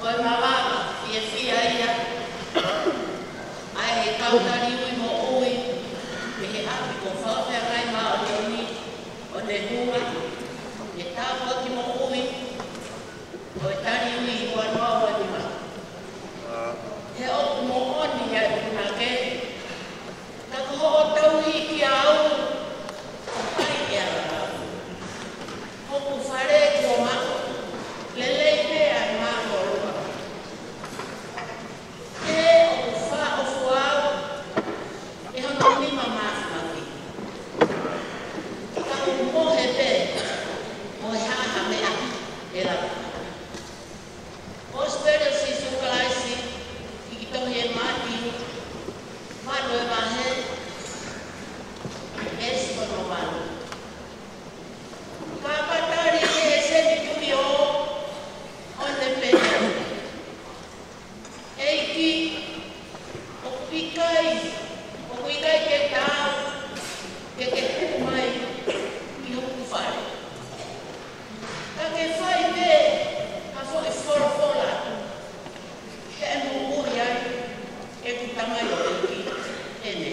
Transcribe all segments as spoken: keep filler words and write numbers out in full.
Ko e malanga fiefia ia ʻa e kau tali ui moʻui mei he ʻapi ko Fakaʻeiki Māʻoniʻoni ʻo Nehunga, he tāpuaki moʻui ʻo e tali ui ua noa ua nima. He ʻoku moʻoni ʻa e punake, ka ko hoʻo tauhi kiate au, ʻoku ʻikai ke ala. Hoku fale kuo maʻu, lelei pē ʻa e mālōlō. He ʻoku faʻo foʻou ʻe hono nima māfimafi. Ka ʻoku mohe pē mo e hā ha meʻa ʻe lava. Kosipeli ʻo Sīsū Kalaisi, ki he tohi ʻe Mātiu, valu ʻo e vahe, veesi hono valu. Ka ka tali ʻe he senitulio ʻo ne pehē, ʻEiki, ʻoku ʻikai, ʻoku ʻikai ke taau ke ke tuʻu mai ʻi hoku fale. Ka ke fai pē ha foʻi folofola, ke moʻui ai ʻeku tamaioʻeiki. ʻĒmeni.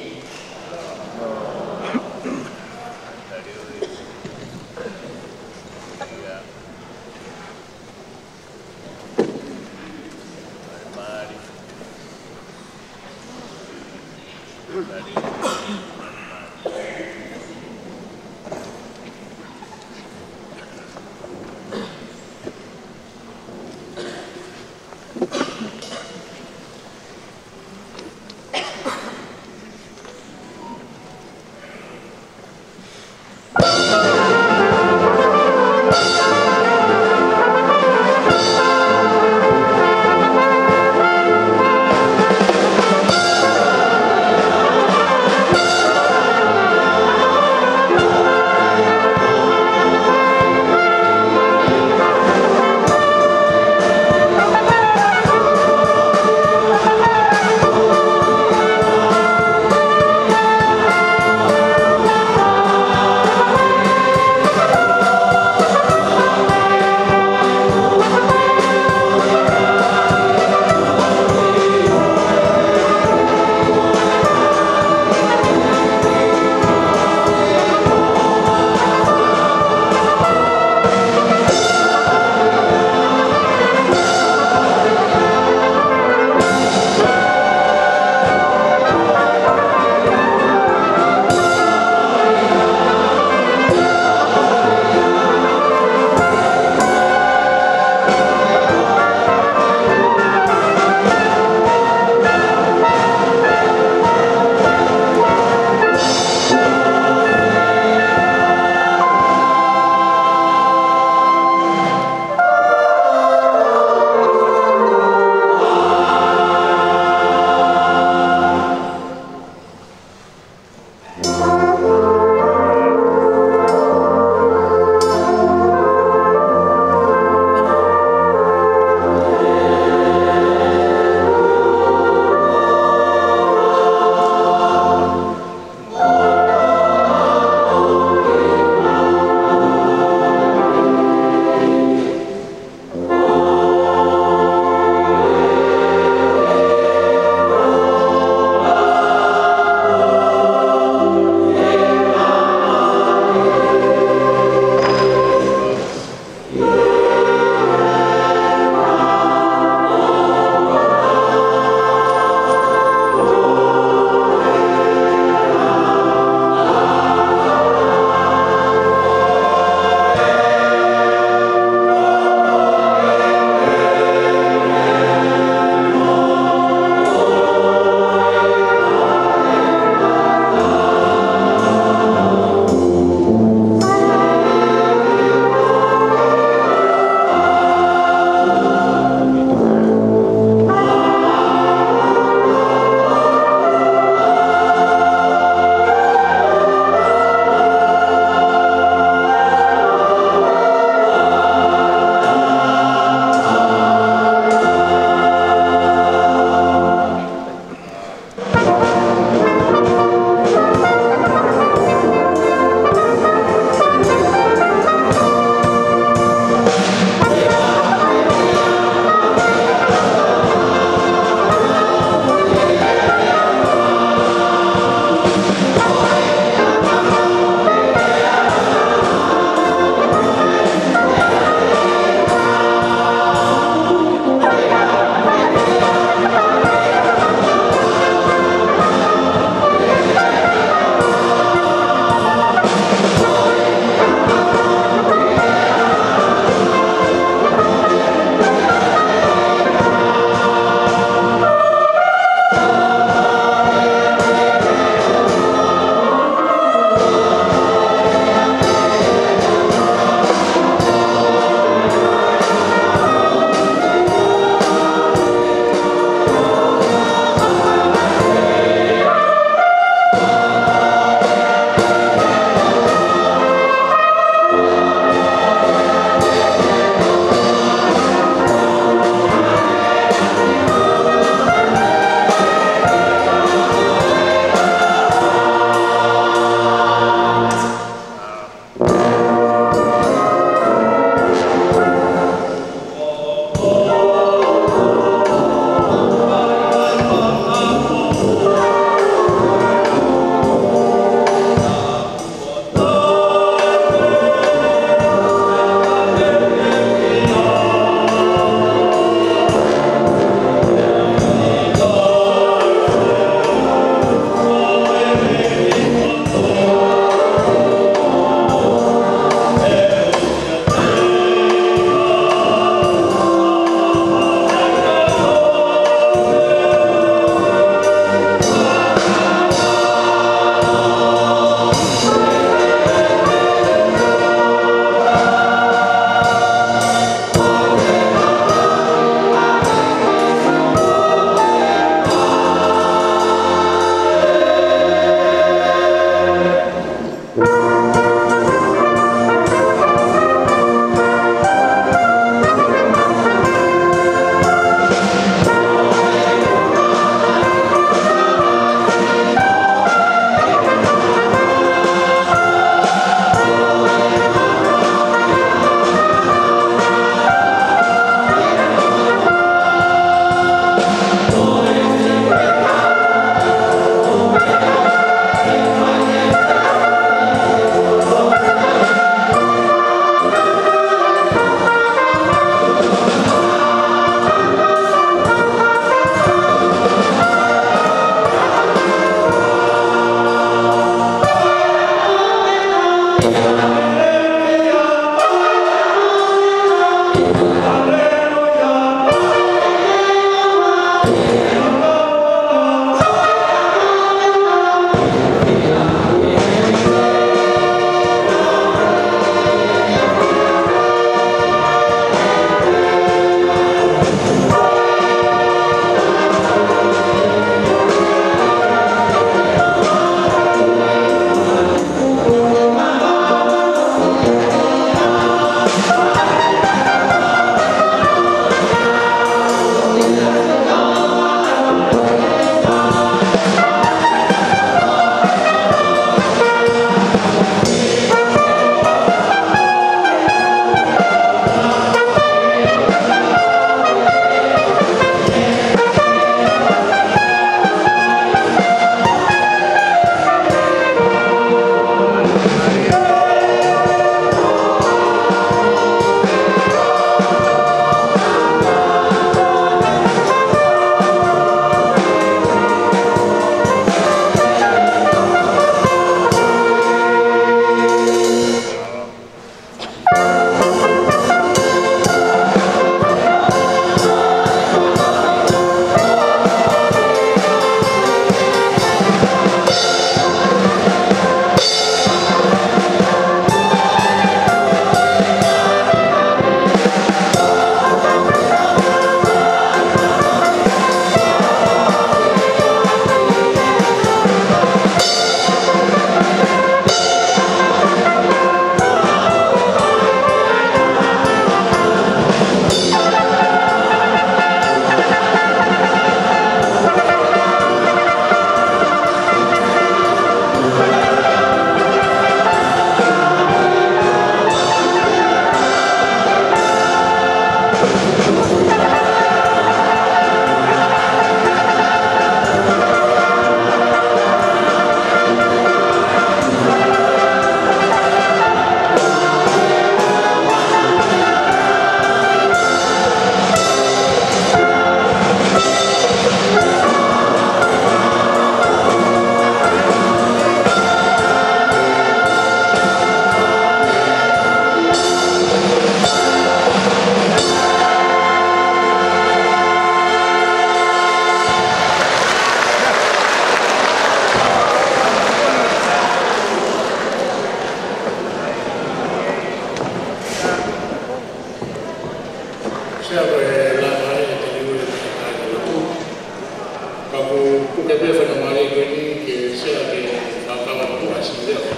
Te pē faingamālie ko eni ke sea ke fakakau atu ʻa e sivi ʻa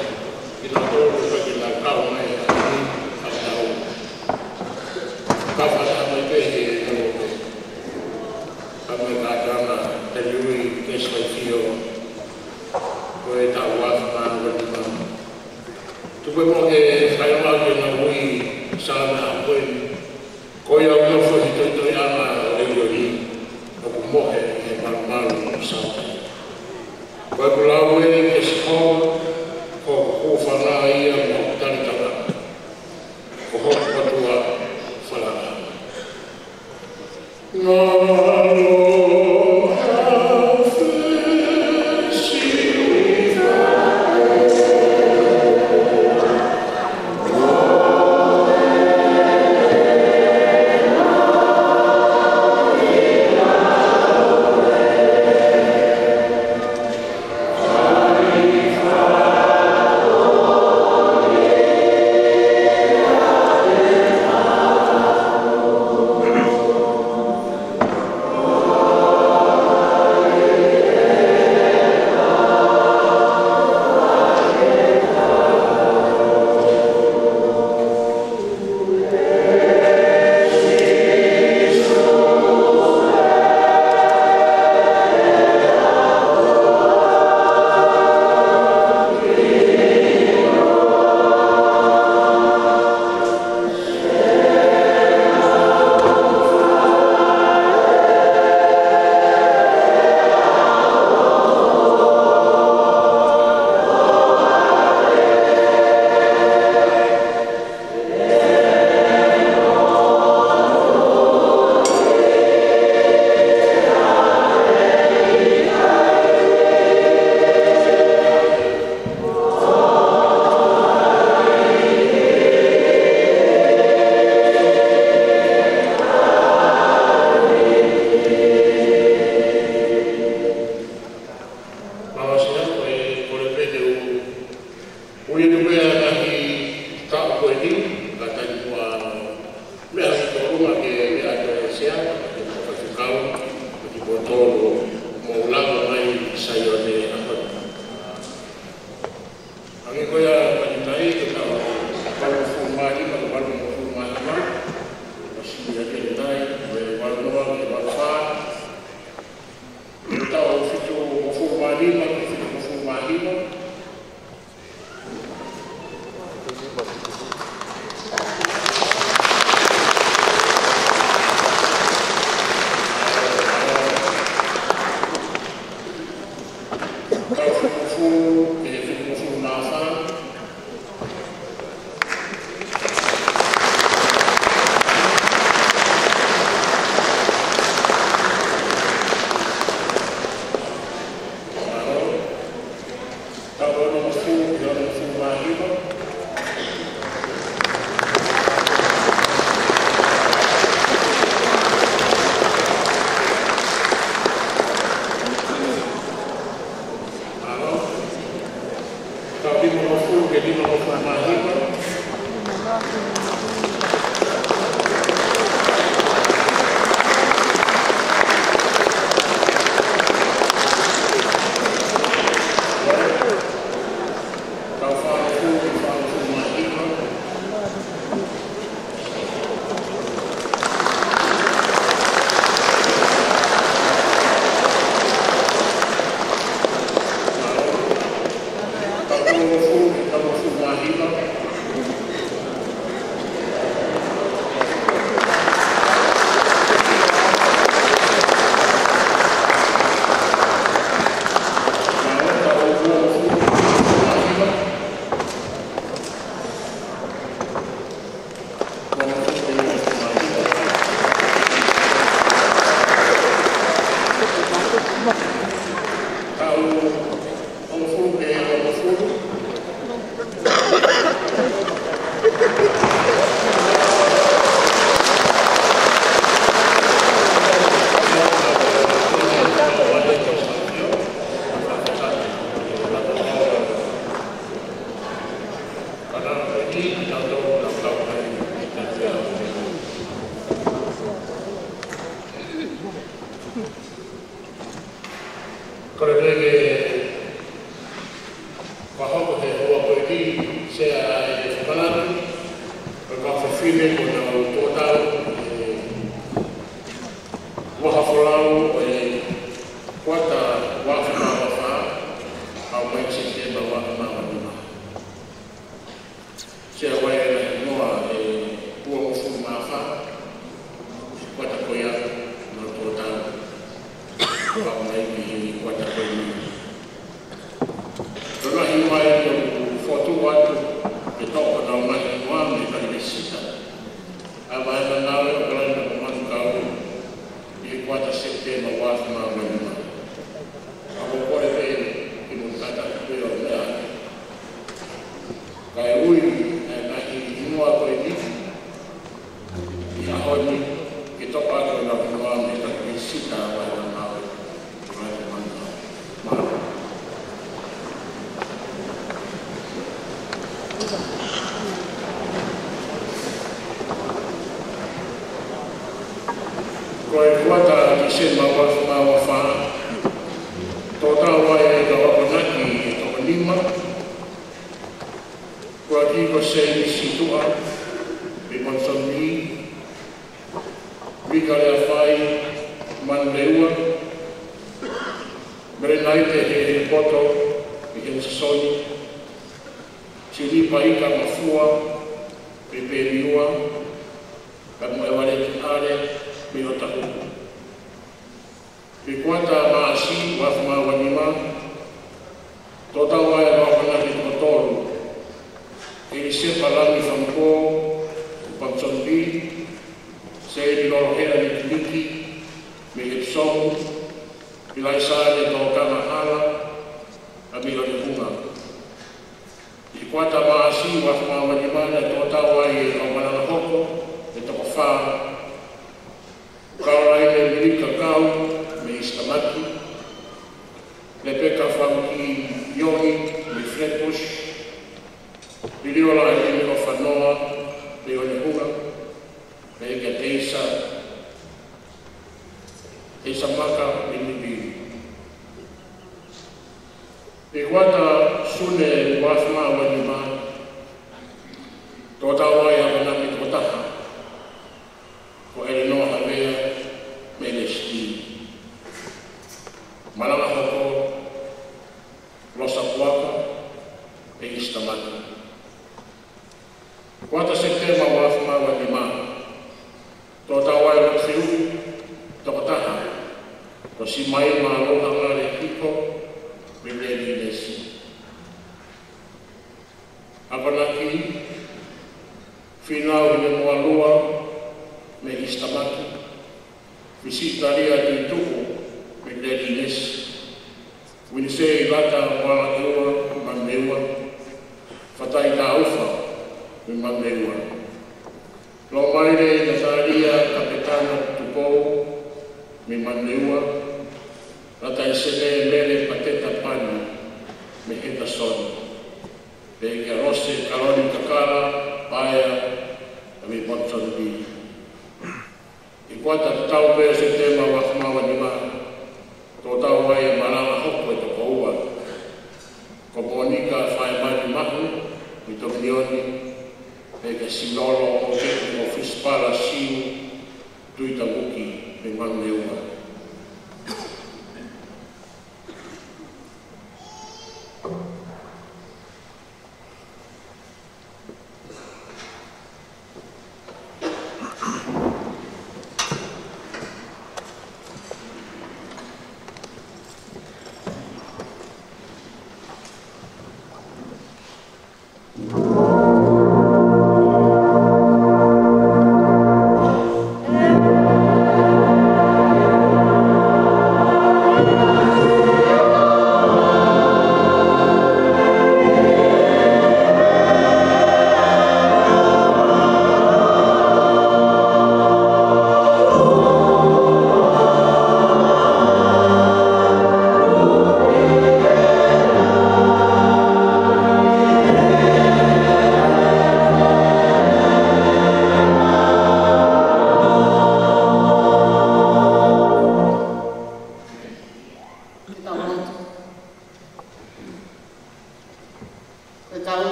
kinautolu ʻoku ʻikai ke nau kau mai ʻi he ʻaho ni, kae tau kau fakataha mai pē he kau pē. Ka me ka tana te liui ke sai fio ko e tau ua ma ko ni ma. Tuku e mo ke fai ma ke na ui sa na ko eni. Ko ia ʻoku nofo ʻi he toitoiʻanga ʻo e ʻioni, ʻoku mohe ʻi he malumalu ʻo Saute. Ko ʻeku lau ē kia Sihova, ko hoku hūfanga ia mo hoku talitali, ko hoku ʻOtua falala. Mālō Siaosi, ko e kole pē te u ui atu pē ʻa e ngaahi taʻu ko eni, ka taimi ua meʻa ki tōʻonga ke meʻa atu e Sea, ke fakafaifekau, mo kimoutolu, mou lava mai ki Saione ʻaho ni. Hangē ko ia ʻoku ʻi ai ke tau valungofulu mā nima, valungofulu mā nima, ʻo sio ki ai ʻanenai, mo e valu noa ki he valu fā, ke tau fitungofulu mā nima, fitungofulu mā nima. Taʻu limangofulu ki he limangofulu mā nima. Taʻu fāngofulu ki he fāngofulu mā nima. Ko e lelei ke fakahoko he houa ko eni, Sea, ʻa e fakamanatu ʻo e kau fefine kuo nau tuʻo tau he vaha folau ʻo e kuata ua afe mā ua fā, ʻo aʻu mai ki Sepitema ua afe mā ua nima. Sea, ʻoku ʻi ai e ngaahi hingoa ʻe uofulu mā fā ʻo e kuata ko ia naʻa nau tuʻo tau, ʻo aʻu mai ki he kuata ko eni. Ko e ngaahi hingoa ʻoku fokotuʻu atu ke toʻo honau ngaahi hingoa mei he kau lēsisita ʻa e Vahevahe Ngāue ʻo Okalani mo Manukau ʻi he kuata Sepitema ua afe mā ua nima. Ka ʻoku ou kole pē ke mou kātaki pē ʻo meʻa. Kae ui ʻa e ngaahi hingoa ko eni ʻi he ʻaho ni ke toʻo atu honau hingoa mei he kau lēsisita ʻa e Vahevahe Ngāue ʻo Okalani mo Manukau. Mālō. Ko e kuata Tīsema ua afe mā ua fā, tuʻo tau ai e kau akonaki ʻe toko nima. Ko e kiʻi ko Seini Situʻa mei Ponsonby, Mika Leafai, Manurewa, Melenaite Hehepoto mei Henasoni, Sinipa Ika Mafua mei Peniua, pea mo ʻEvaleti ʻAle mei ʻOtahuhu. Ko e kuata Maʻasi ua afe mā ua nima, tuʻo tau ai e kau akonaki ʻe toko tolu, ʻElisepa Langi Famuko, Ponsonby, Seini Lolohea Nikiniki mei Epsom, Pilaisale Tokanga Hala mei ʻOnehunga. ʻI he kuata Maʻasi ua afe mā ua nima naʻe tuʻo tau ai e kau malanga hoko ʻe toko fā, Kalolaine Milika Kau mei East Tamaki, Lepeka Famuki Iohi mei Flatbush, Liliolaʻelimi ʻOfanoa mei ʻOnehunga, pea kia Teisa, Teisa Maka mei Niuhili. ʻI he kuata Sune ua afe mā ua nima, tuʻo tau ai e akonaki ʻe toko taha, ko ʻElenoa Havea mei Lesitini. Malanga hoko, Losa Puaka mei East Tamaki. Kuata Sepitema ua afe mā ua nima, tuʻo tau ai e lotu fehuʻi ʻe toko taha, ko Simaima Louhangale Hiko mei Lelīnesi. Akonaki, Fīnau Hinemoalua mei East Tamaki, Visitalia Tuituʻu mei Lelīnesi, Uinisei Lata Moalaʻeua mei Manurewa, Fatai Taufa mei Manurewa, Lomaile Natalia Kapetano Tupou mei Manurewa, Lataisele Mele Pateta Pani mei Henasoni, pea kia Lose Kaloni Kakala Paea mei Ponsonby. ʻI he kuata tatau pē Sepitema ua afe mā ua nima, tuʻo tau ai e malanga hoko ʻe toko ua, ko Monika Faimani Mahu mei Tokinioni, pea kia Sinolo ʻOfisi Pala Siu Tuitavuki mei Manurewa.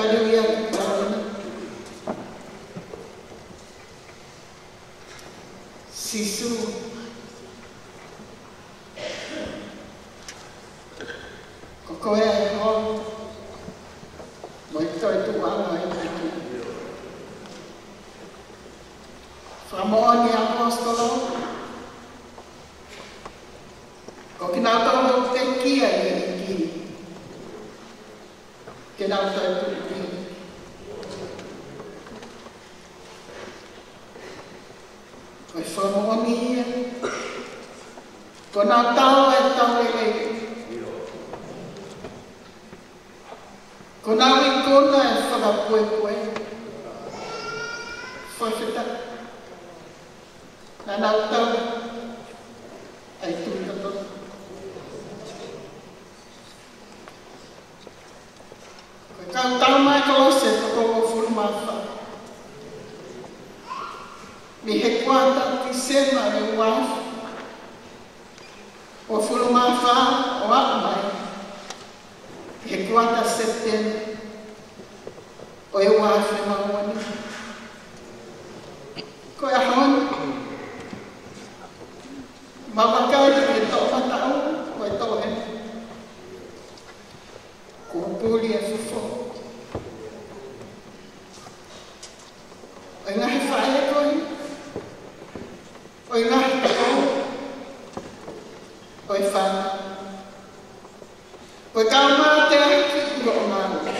Haleluia, haleluia. Sīsū, ko koe ʻa e holo mo e toetuʻu ʻa e ʻEiki. Fakamoʻoni ʻa e ʻaposetolo, ko kinautolu ʻoku pekia ʻe he ʻEiki, ke nau toetuʻu pē. Ko e fakamoʻoni ia, kuo nau tau ʻa e tau lelei. Kuo nau ikuna ʻa e fakapuepue. Fakafetaʻi. Naʻa nau tau ʻa e tui totonu. Ko e kau tau mai Kolose toko uofulu mā fā. Mei he kuata Tīsema ʻo e ua afe uofulu mā fā ʻo aʻu mai ki he kuata Sepitema ʻo e ua afe mā ua nima. Ko e ʻaho ni, mau vakai ki he toʻomataʻu ʻo e toʻohema. Kuo puli e fofo ʻo e ngaahi faʻē ko ē, ʻo e ngaahi toʻo, ʻo e fānau. Ko e kau mateaki ʻi hoʻo ngāue.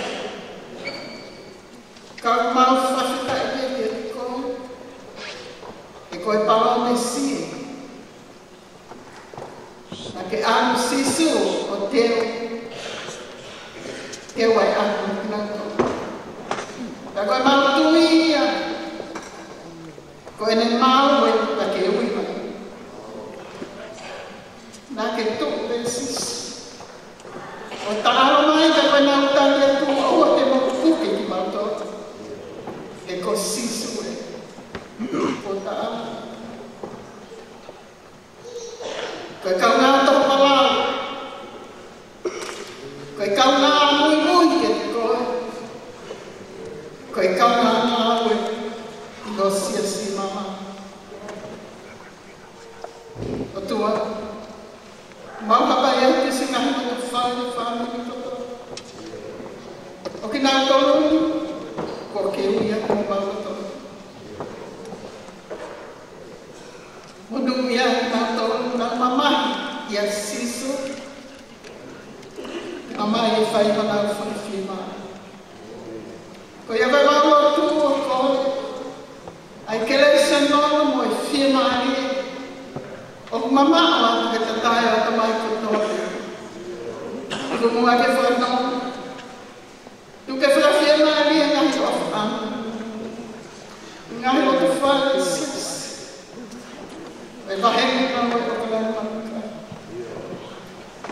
Ka ʻoku mau fakafetaʻi pē kiate koe, he ko e palōmesi ē, naʻa ke ʻalu Sīsū ʻo teu, teu ʻa e ʻapi kinautolu. Ka ko e mau tui ia, ko ʻene maʻu ē naʻa ke ui mai. Naʻa ke tuʻu pē Sīsū. ʻO taʻalo mai ka ko e nau tali atu ʻoua te mau puke kimautolu. He ko Sīsū ē. Ko taʻalo. Ko e kaungā tō palau. Ko e kaungā muimui kiate koe. Ko e kaungā ngāue ʻi ho siasi māmani. ʻOtua, mau hapai atu siʻi ngaahi matafale fāmili kotoa. ʻO kinautolu, kuo ke ui ʻa homau kotoa. Monūʻia kinautolu, nau mamahi ʻia Sīsū. Mamahi ʻi he fai honau fakafiemālie. Ko ia ʻoku mau lotu ʻo kole ʻa e kelesi, ʻa e ʻofa mo e fiemālie ʻoku mamaʻo atu he tatae ʻo e ʻatamai kotoa pē. Tuku muʻa ke fanongo. Tuku ke fakafiemālie ngaahi ʻofaʻanga, ngaahi loto fale siasi. ʻE vahe ni ka mo e ʻokalani manuka.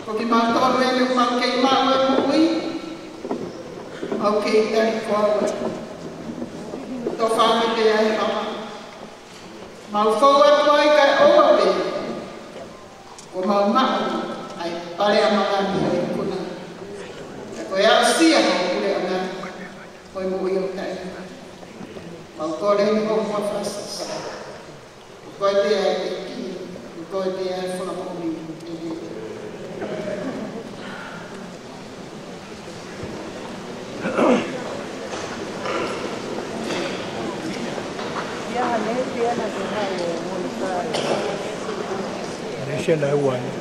Ko kimautolu eni ʻoku mau kei maʻu e moʻui, mau kei tali koa ua. Tō fāmili ai hama. Mau fou atu ai kae ʻoua pē kuo mau maʻu ʻa e pale ʻa malani ʻo e ikuna. Ka ko e aʻusia ʻo e puleʻanga mo e moʻui ʻo taʻengata. Mau kole ni ʻo mau fakasasa. Ko e pea e ki, ko e pea e fakamoʻoni. Malaysia na ua ni.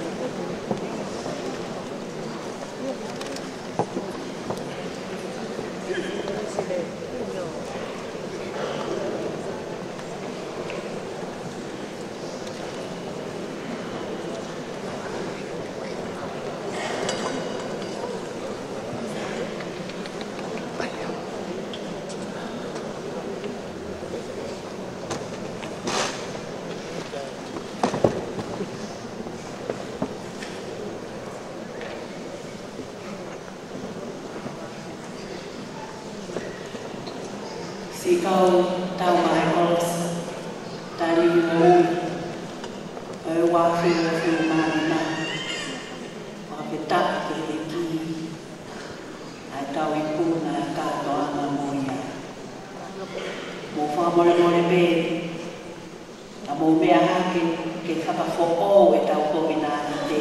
Siʻi kau tau mai Kolose, tali moʻui ʻo e ua afe uofulu mā nima. Fakafetaʻi ki he ʻEiki, ʻa e tau ikuna, ʻa e kātoanga Fakamolemole pē, ka mou meʻa hake ke fakafoʻou ʻetau kovinānite.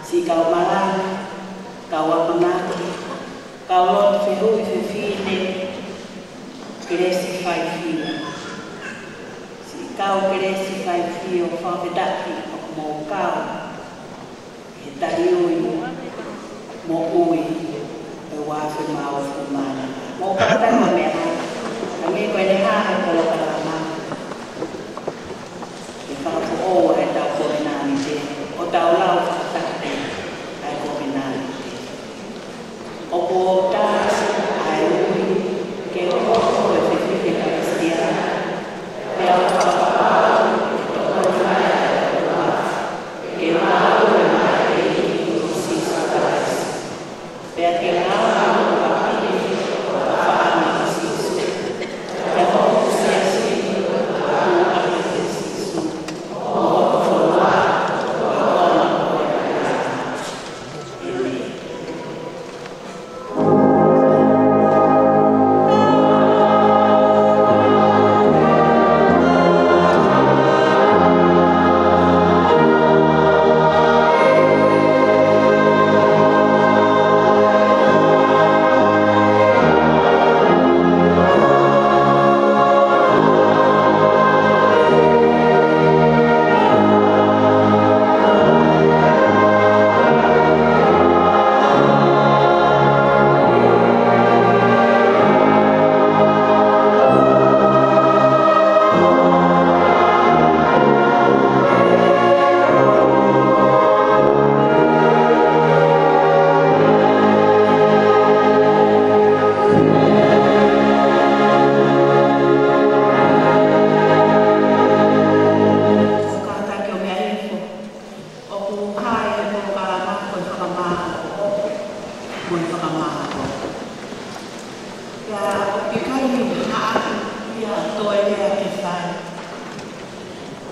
Siʻi kau malanga, kau akonaki, kau lotu fehuʻi fefine, Kelesi Faifio. Siʻi kau Kelesi Faifio, fakafetaʻi ʻoku mou kau he taliui moʻui ʻo e ua afe mā hongofulu mā nima. Mou kātaki ʻo meʻa hake. Hangē ko ʻene hā he polokalama, ke fakafoʻou ʻetau kovinānite, ʻo tau lau fakataha ʻa e kovinānite. ʻOku ou tali ʻa e ui ke hoko ko e fefine Kalisitiane, pea ʻoku ou fakapapau ke tokoni mai ʻa e ʻOtua ke maʻu e maʻa ʻo e ʻEiki ko Sīsū Kalaisi. Pea ke ngāue ʻa e ʻOtua ʻi he ʻofaʻanga ʻo Sīsū. Pea ko e siasi ʻoku ʻafio ʻia Sīsū, mo hono fonua, ko e konga ʻo e ʻOtua. ʻĒmeni. Kātaki ʻo meʻa hifo. ʻOku hā he polokalama ko e fakamāʻopoʻopo mo e fakamāʻopoʻopo. Pea ʻoku ʻikai ha ʻaho ia ʻe toe lea ke fai.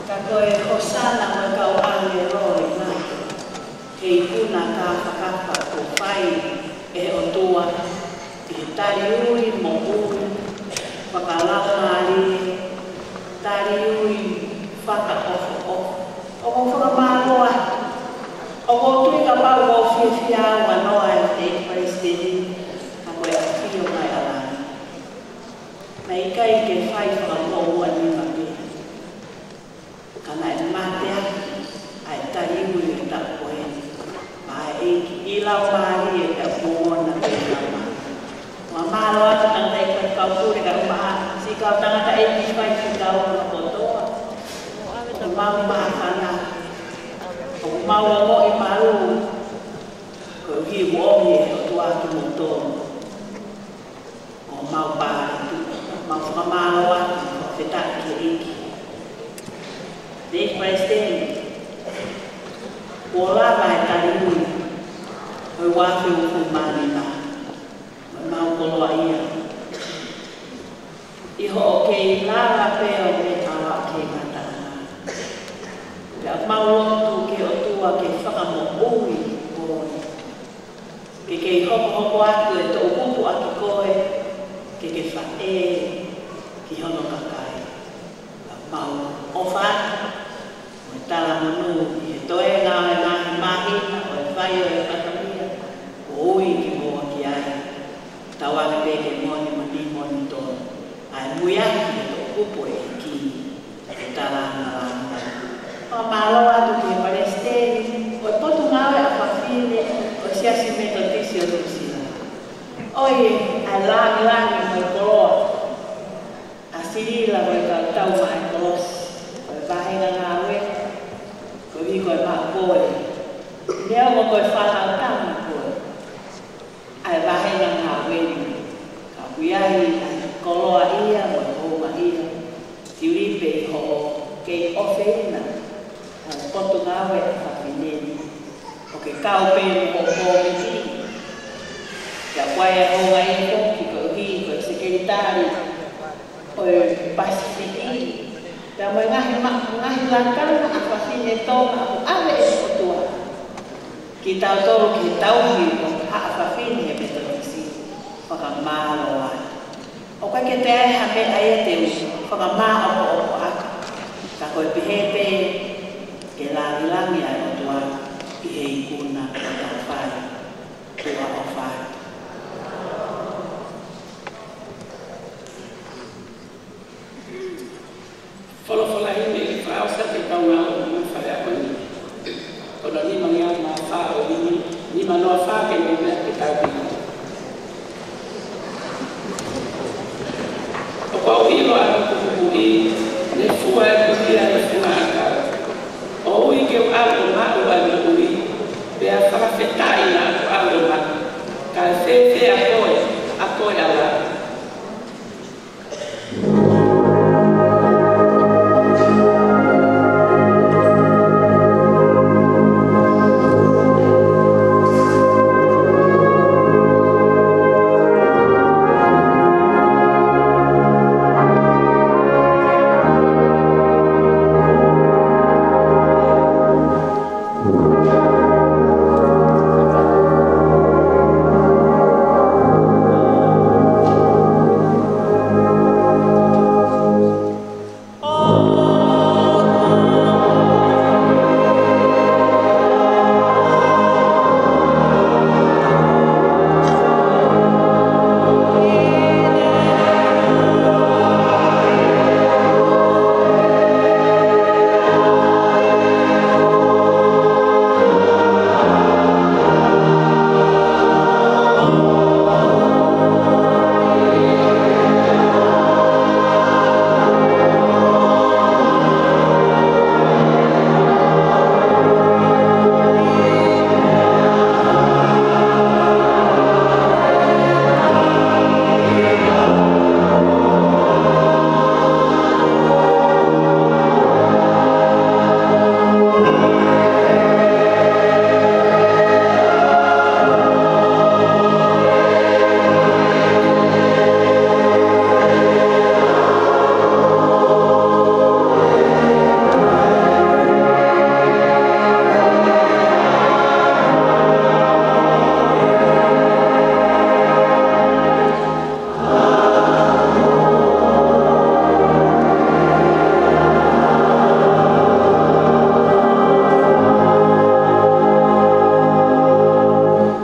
Ka ko e hosana mo e kau ʻāngelo ʻi he ngaahi ikuna kāfakafa kuo fai ʻe he ʻOtua ʻi he taliui moʻui fakalaumālie, taliui fakaʻofoʻofa. ʻOku ou fakamālō atu. ʻOku ou tui kapau ʻoku fiefia au ʻa Noa e te palesiteni, ka ko e ʻafio mai ʻa langi. Naʻe ʻikai ke fai fakamoʻua nima pē. Ka naʻe mateaki ʻa e taliui ʻo e taʻu ko eni maʻa e ʻEiki ʻi laumālie pea mo e ngaahi pē lama. Fakamālō atu tangataʻeiki Faifekau Pule kae ʻumaʻā siʻi kau tangataʻeiki faifekau kotoa. ʻOku mau māfana, ʻoku mau ongoʻi mālō, koeʻuhi ʻoku ʻomi ʻe he ʻOtua kimoutolu ko homau pālatuʻa. Mau fakamālō atu, fakafetaʻi ki he ʻEiki. Nei Palesiteni, kuo lava e taliui ʻo e ua afe hongofulu mā nima, mo ʻemau koloaʻia ʻi hoʻo kei lava pē ʻo meʻa ʻo kei ngata. Pea mau lotu ki he ʻOtua ke fakamoʻui koe. Ke kei hokohoko atu e toʻukupu ʻaki koe, ke ke faʻē ki hono kakai. Mau ʻofa atu mo e talamonū ʻi he toenga ʻo e ngaahi māhina ʻo e fai ʻo e fatongia kuo ui kimoua ki ai. Tauange pē ke moʻoni mo e moʻoni tonu ʻa e muiaki ʻo e toʻukupu ʻo e ʻEiki. Ke tala angalangi. Fakamālō atu ki he Palesiteni ʻo e Potungāue ʻa Fafine ʻo e Siasi Metotisi ʻo Nuʻusila. ʻOiauē, ʻa e lāngilangi mo e koloa ʻa Silila mo e kau tau maʻa e kolosi ʻo e vāhenga ngāue, koeʻuhi ko e maʻu ko ē, neongo ko e fānau tama ko ē ʻa e vāhenga ngāue ni, ka ʻoku ʻi ai ʻa e koloaʻia mo e houngaʻia, siʻi ʻi pē hoʻo kei ʻofeina ʻa e Potungāue ʻa Fafine ni, ʻo ke kau pē mo hoʻo kōmiti. Pea ʻoku ʻi ai e houngaʻia foki koeʻuhi ko e Sekelitali ʻo e Pasifiki, pea mo e ngaahi ma-, ngaahi lakanga ʻa fafine Tonga ʻoku ʻave ʻe he ʻOtua kitautolu ki he tauhi ʻo e haʻa fafine ʻa e Metotisi. Fakamālō atu. ʻOku ʻikai ke toe ʻi ai ha meʻa ia te u fakamāʻopoʻopo ʻaki, ka ko e pehē pē ke langilangiʻia ʻa e ʻOtua ʻi he ikuna ʻoku tau fai. Tuʻa ʻofa atu. Folofola himi fakaʻosi atu ki he kau ngāue ʻi he fale ako ni. Ko hono nima ngeau mā fā ʻo e nima, nima noa fā ke nau meʻa ke tau pino. ʻOku ou ʻilo ʻa hoku pupuʻi, ne fua ʻe ia ʻa e funga ʻakau. ʻOku ou ui ke u ʻalu ʻo maʻu ʻa e moʻui, pea fakafetaʻi naʻa ku ʻalu ʻo maʻu. Kae fēfē ʻa koe, ʻa koe ʻAlā?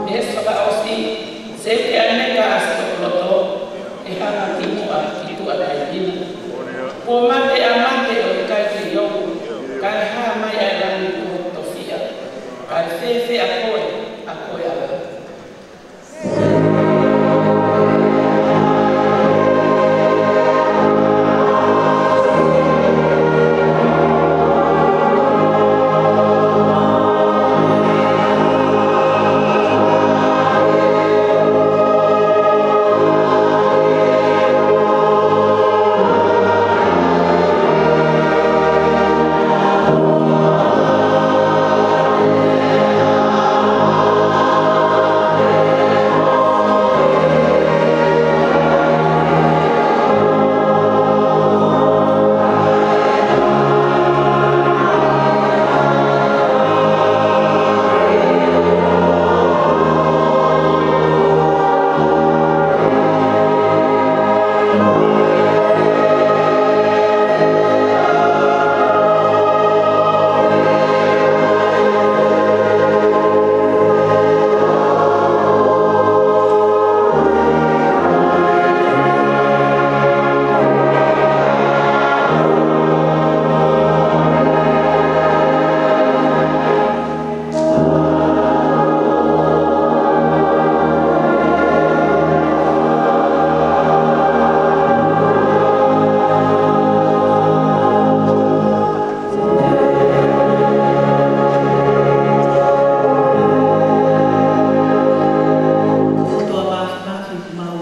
Veesi fakaʻosi, seuke ʻaneka ʻa siʻoku loto, ʻe hanga ki muʻa ki tuʻa taʻengata. Kuo mate ʻa mate ʻo ʻikai ke ʻi ʻoku, kae hā mai ʻa e langi kuo tofiʻa, kae fēfē ʻa koe, ʻa koe ʻAlā? Tuʻa māfimafi, mau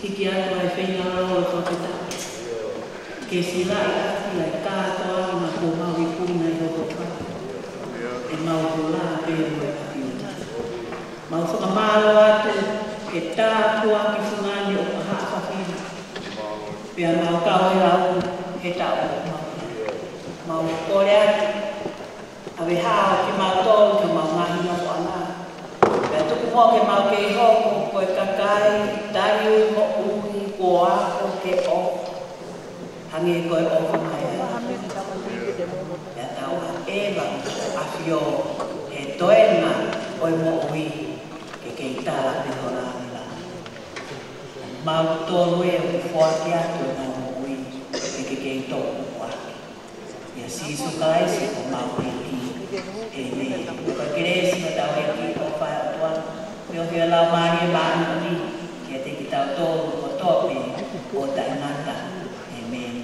hiki atu ʻa e feinga ʻo e fakafetaʻi ke silaʻi ʻaki ʻa e kātoanga kuo mau ikuna ʻi ho kotā. ʻE mau hola pē mo e ʻapiako. Mau fakamālō atu he tāpuaki fungani ʻoku haʻa fafine. Pea mau kau he lau he taʻu ʻoku mau. Mau kole atu ʻave hao kimautolu ki homau ngaahi nofoʻanga. Pea tuku muʻa ke mau kei hoko ko e kakai taliui moʻui kuo ʻofa ke ʻofa, hangē ko e ʻofa mai ʻa e ʻOtua. Pea tau ʻeva ʻa e ʻAfio he toenga ʻo e moʻui ke kei tala pē ho lāngilangi. Mautolu ē ʻoku foaki atu ʻemau moʻui ke ke kei tō ʻupuʻaki. ʻIa Sīsū Kalaisi ko homau ʻEiki. ʻĒmeni. Ko e kelesi ʻa hotau ʻEiki, ʻofa ʻa e ʻOtua, feohi ʻa e Laumālie Māʻoniʻoni, ke ʻiate kitautolu kotoa pē ʻo taʻengata. ʻĒmeni.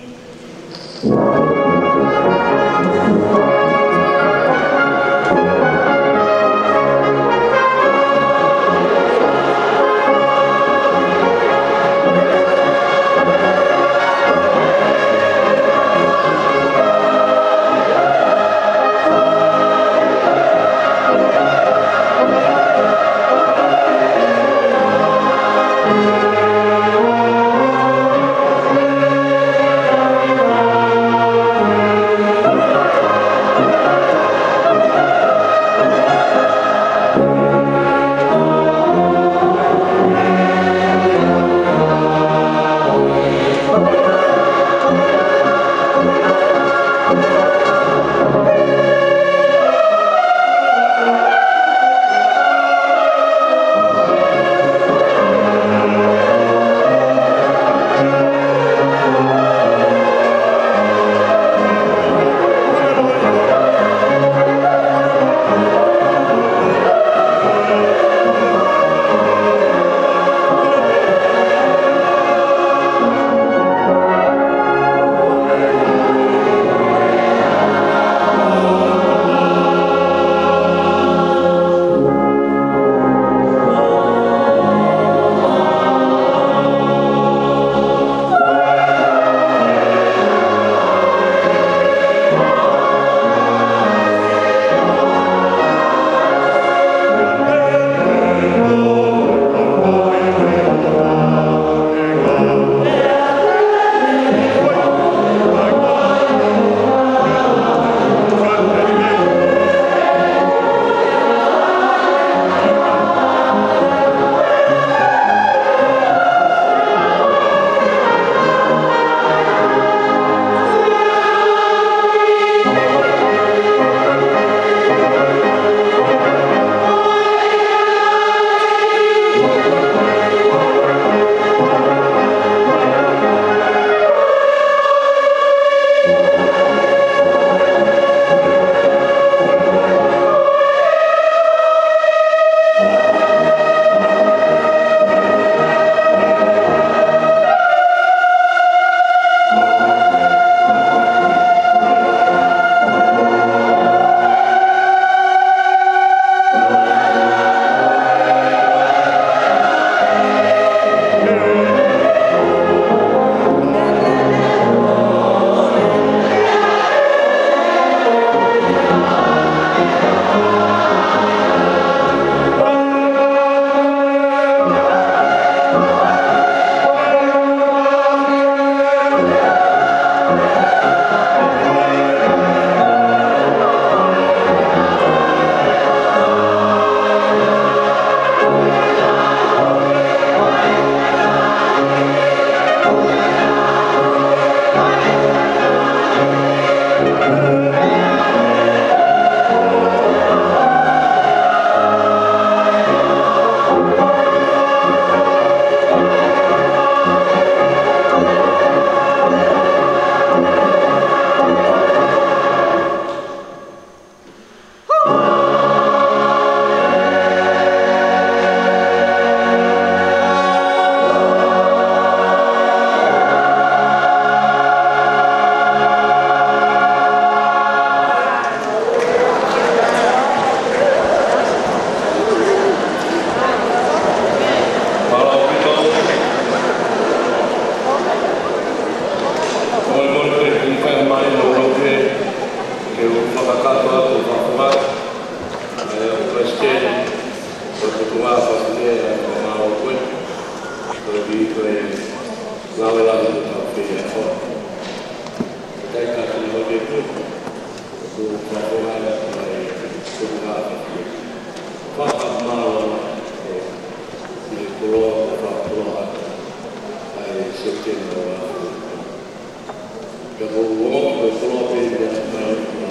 Ke u fakakakato atu ʻa e fakafofonga, ʻa e Palesiteni, ko e Potungāue Fafine, ʻa e fakamālō ko ē, ko e pī ko e ngāue lahi ʻoku tau fai ʻi he ʻaho. Ko e taʻu ʻe taha ʻeni ʻoku ou tui, ko e fakafofonga ʻa e Potungāue Fafine. Fakamālō, ʻe, ʻi he koloa, ko e fakakoloa, ʻa e Pea ko u ongoʻi ko e koloa pē ia mai ʻa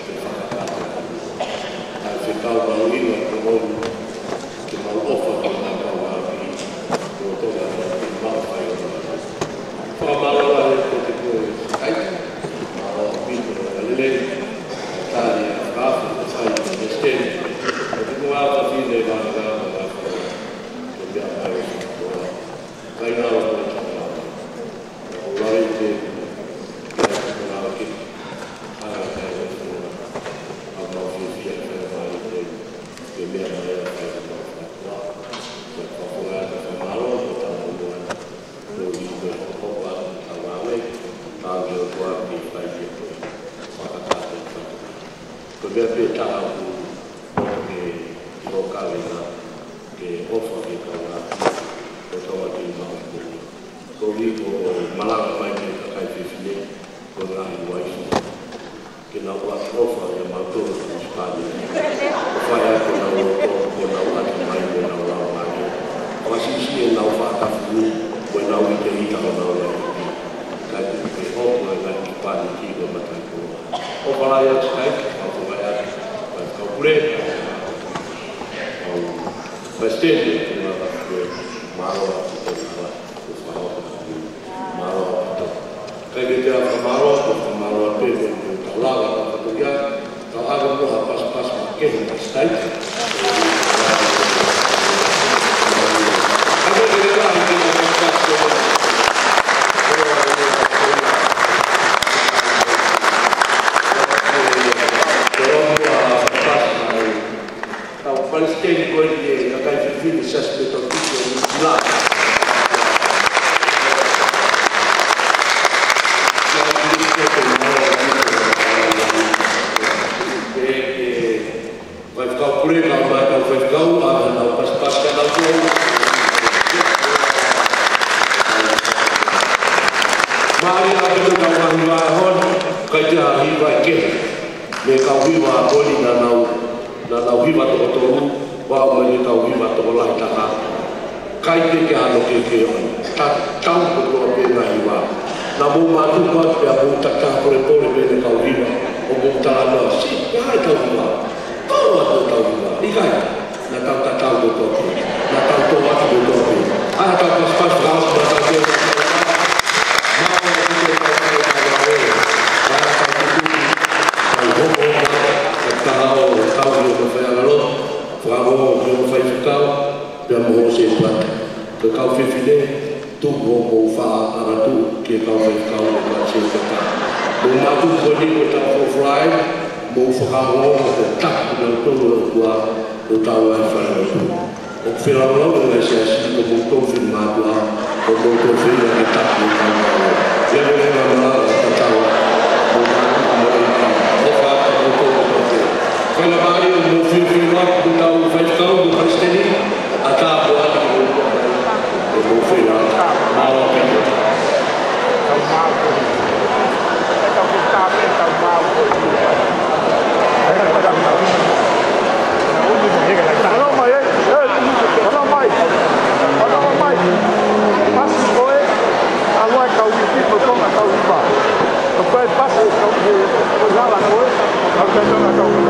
e fakakakato. ʻA e fekau mahuʻinga ko eni ke mau ʻofa ki he kau ʻapi, ko e toka ʻa e mau fai ʻo mau. Fakamālō lahi atu kiate koe Sikaiki, mālō ʻaupito e lelei, tali ʻa e fakaafe kuo fai ʻe he Palesiteni, ʻa e tuku ʻa e fafine vāhenga mo e ngaahi fānau, ko e meʻa mai ʻo e fakakoa. Kai ngalo ko e tangata. Ko e lave te, ia ko e lave ke, ʻa e kai ʻo e fua, ʻa mau fiefia kai ʻa e te, ke meʻa mai ʻa e kai ʻo e fua. Ke fafunga ʻa e fakamālō, ko e tangata mua, ko e hiko, ko e hopa, ka vale, ka ke o kua, ke kai ke koe. Fakakakato, fakakakato. Ko e meʻa pē taha ʻoku, ʻoku ke, ʻi ho kaveinga, ke ʻofa ki he kau ʻapi, ko e tau ake i maʻu moʻui. Koeʻuhi ko e malanga mai ki he kakai fefine, ko e ngaahi uaifi. Ke nau ʻoatu ʻofa ʻia mautolu ko e Sipani. ʻO fai atu ʻenau loto, ko ʻenau ʻatamai, ko ʻenau laumālie. Fakasiʻisiʻi ʻenau fakatafuʻi, ko ʻenau ʻiteʻita, ko ʻenau laumālie. Kae tuku ke hoko e ngaahi Sipani ki he mataʻikoloa. ʻOfa lahi atu Sikaiki, ʻofa lahi atu, Faifekau Pule, ʻa e Palesiteni, ʻofa lahi atu, mālō ʻaupito, mālō ʻaupito. Mālō ʻaupito. Kae kehe ʻa e fakamālō, ko e fakamālō atu pē, ko e tau lava, ko e tau ia, tau ʻave muʻa ha pasipasi makehe maʻa Sikaiki. Kae kehe ʻa e pasipasi, Tau Palesiteni ko eni ʻa e kakai fefine Siasi Metotisi ʻo Nuʻu Sila. Faifekau Pule, kau mai kau faifekau, ʻa ʻenau pasipasi ka nau tō. Mālie ʻaupito kau ngaahi hiva ʻo e ʻaho ni, ʻikai ke ʻi ai ha hiva ʻe kehe. Mei he kau hiva ko eni naʻa nau, naʻa nau hiva toko tolu, ʻo aʻu mai ki he kau hiva tokolahi taha. ʻIkai ke ʻi ai hano kehekehe ʻo e tatau kotoa pē ngaahi hiva. Naʻa mou mātuku atu pea mou tatau polepole pē ʻene kau hiva, ʻo mou talanoa, siʻi, ko hai ʻetau hiva? Tau atu ʻetau hiva. ʻIkai. Naʻa tau tatau kotoa pē. Naʻa tau tō atu kotoa pē. ʻAi haʻatau pasipasi, fakahoko mai ʻetau tō atu. Mālō ʻaupito e tau tau tau tau e. Mālō ʻaupito e tau tau tau tau e. Fakahoko mai e tau tau e. Fakaongo ki hoʻo faifekau, pea mo hoʻo sētuata. Ko e kau fefine, tuku hoʻomou faʻa angatuʻu ki he kau faifekau mo e kau sētuata. Mou mātuku ko eni ko e tau fōfō ai, mou fakaongo ko e taki kinautolu ʻe he ʻOtua ʻo tau ai fale lotu. ʻOku felaulau e ngaahi siasi ko moutolu finemātuʻa, ko moutolu feinga ke taki e kau mātuʻa. Ia ko e ngaahi malanga tatau, mou mātuku mo e ʻOtua, ʻofa atu moutolu kotoa pē. Faingamālie ʻo mou fili